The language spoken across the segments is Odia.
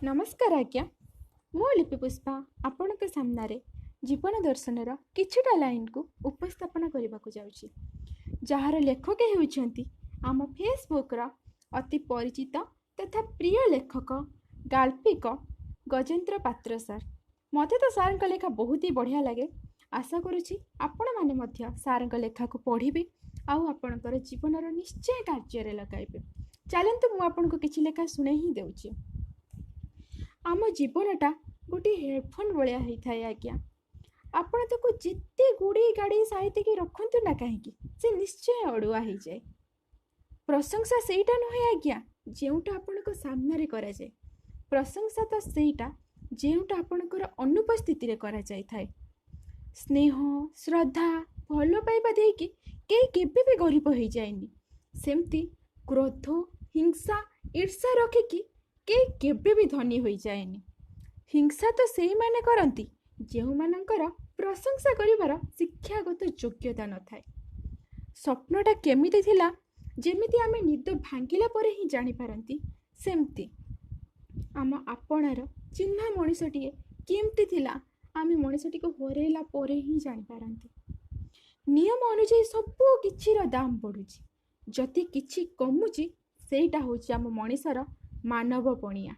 ନମସ୍କାର ଆଜ୍ଞା, ମୁଁ ଲିପି ପୁଷ୍ପା ଆପଣଙ୍କ ସାମ୍ନାରେ ଜୀବନ ଦର୍ଶନର କିଛିଟା ଲାଇନ୍କୁ ଉପସ୍ଥାପନା କରିବାକୁ ଯାଉଛି, ଯାହାର ଲେଖକ ହେଉଛନ୍ତି ଆମ ଫେସବୁକ୍ର ଅତି ପରିଚିତ ତଥା ପ୍ରିୟ ଲେଖକ, ଗାଳ୍ପିକ ଗଜେନ୍ଦ୍ର ପାତ୍ର ସାର୍। ମୋତେ ତ ସାର୍ଙ୍କ ଲେଖା ବହୁତ ହି ବଢ଼ିଆ ଲାଗେ। ଆଶା କରୁଛି ଆପଣମାନେ ମଧ୍ୟ ସାର୍ଙ୍କ ଲେଖାକୁ ପଢ଼ିବେ ଆଉ ଆପଣଙ୍କର ଜୀବନର ନିଶ୍ଚୟ କାର୍ଯ୍ୟରେ ଲଗାଇବେ। ଚାଲନ୍ତୁ, ମୁଁ ଆପଣଙ୍କୁ କିଛି ଲେଖା ଶୁଣେଇ ହିଁ ଦେଉଛି। ଆମ ଜୀବନଟା ଗୋଟିଏ ହେଡ଼ଫୋନ୍ ଭଳିଆ ହେଇଥାଏ ଆଜ୍ଞା। ଆପଣ ତାକୁ ଯେତେ ଗୁଡ଼େଇ ଗାଡ଼େଇ ସାଇତିକି ରଖନ୍ତୁ ନା କାହିଁକି, ସେ ନିଶ୍ଚୟ ଅଡ଼ୁଆ ହେଇଯାଏ। ପ୍ରଶଂସା ସେଇଟା ନୁହେଁ ଆଜ୍ଞା, ଯେଉଁଟା ଆପଣଙ୍କ ସାମ୍ନାରେ କରାଯାଏ। ପ୍ରଶଂସା ତ ସେଇଟା ଯେଉଁଟା ଆପଣଙ୍କର ଅନୁପସ୍ଥିତିରେ କରାଯାଇଥାଏ। ସ୍ନେହ, ଶ୍ରଦ୍ଧା, ଭଲ ପାଇବା ଦେଇକି କେହି କେବେ ବି ଗରିବ ହେଇଯାଏନି। ସେମିତି କ୍ରୋଧ, ହିଂସା, ଈର୍ଷା ରଖିକି କେହି କେବେ ବି ଧନୀ ହୋଇଯାଏନି। ହିଂସା ତ ସେଇମାନେ କରନ୍ତି ଯେଉଁମାନଙ୍କର ପ୍ରଶଂସା କରିବାର ଶିକ୍ଷାଗତ ଯୋଗ୍ୟତା ନଥାଏ। ସ୍ୱପ୍ନଟା କେମିତି ଥିଲା, ଯେମିତି ଆମେ ନିଦ ଭାଙ୍ଗିଲା ପରେ ହିଁ ଜାଣିପାରନ୍ତି, ସେମିତି ଆମ ଆପଣାର ଚିହ୍ନା ମଣିଷଟିଏ କେମିତି ଥିଲା, ଆମେ ମଣିଷଟିକୁ ହରେଇଲା ପରେ ହିଁ ଜାଣିପାରନ୍ତି। ନିୟମ ଅନୁଯାୟୀ ସବୁ କିଛିର ଦାମ ବଢ଼ୁଛି, ଯଦି କିଛି କମୁଛି ସେଇଟା ହେଉଛି ଆମ ମଣିଷର ମାନବ ପଣିଆ।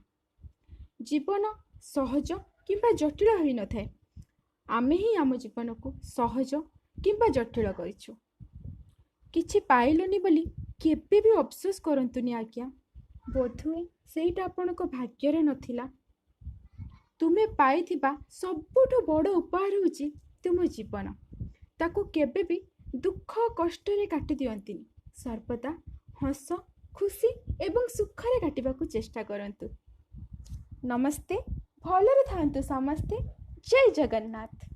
ଜୀବନ ସହଜ କିମ୍ବା ଜଟିଳ ହୋଇନଥାଏ, ଆମେ ହିଁ ଆମ ଜୀବନକୁ ସହଜ କିମ୍ବା ଜଟିଳ କରିଛୁ। କିଛି ପାଇଲୁନି ବୋଲି କେବେ ବି ଅଫସୋସ କରନ୍ତୁନି ଆଜ୍ଞା, ବୋଧହୁଏ ସେଇଟା ଆପଣଙ୍କ ଭାଗ୍ୟରେ ନଥିଲା। ତୁମେ ପାଇଥିବା ସବୁଠୁ ବଡ଼ ଉପହାର ହେଉଛି ତୁମ ଜୀବନ। ତାକୁ କେବେ ବି ଦୁଃଖ କଷ୍ଟରେ କାଟି ଦିଅନ୍ତିନି। ସର୍ବଦା ହସ ଖୁସି ଏବଂ ସୁଖରେ କାଟିବାକୁ ଚେଷ୍ଟା କରନ୍ତୁ। ନମସ୍ତେ, ଭଲରେ ଥାଆନ୍ତୁ ସମସ୍ତେ। ଜୟ ଜଗନ୍ନାଥ।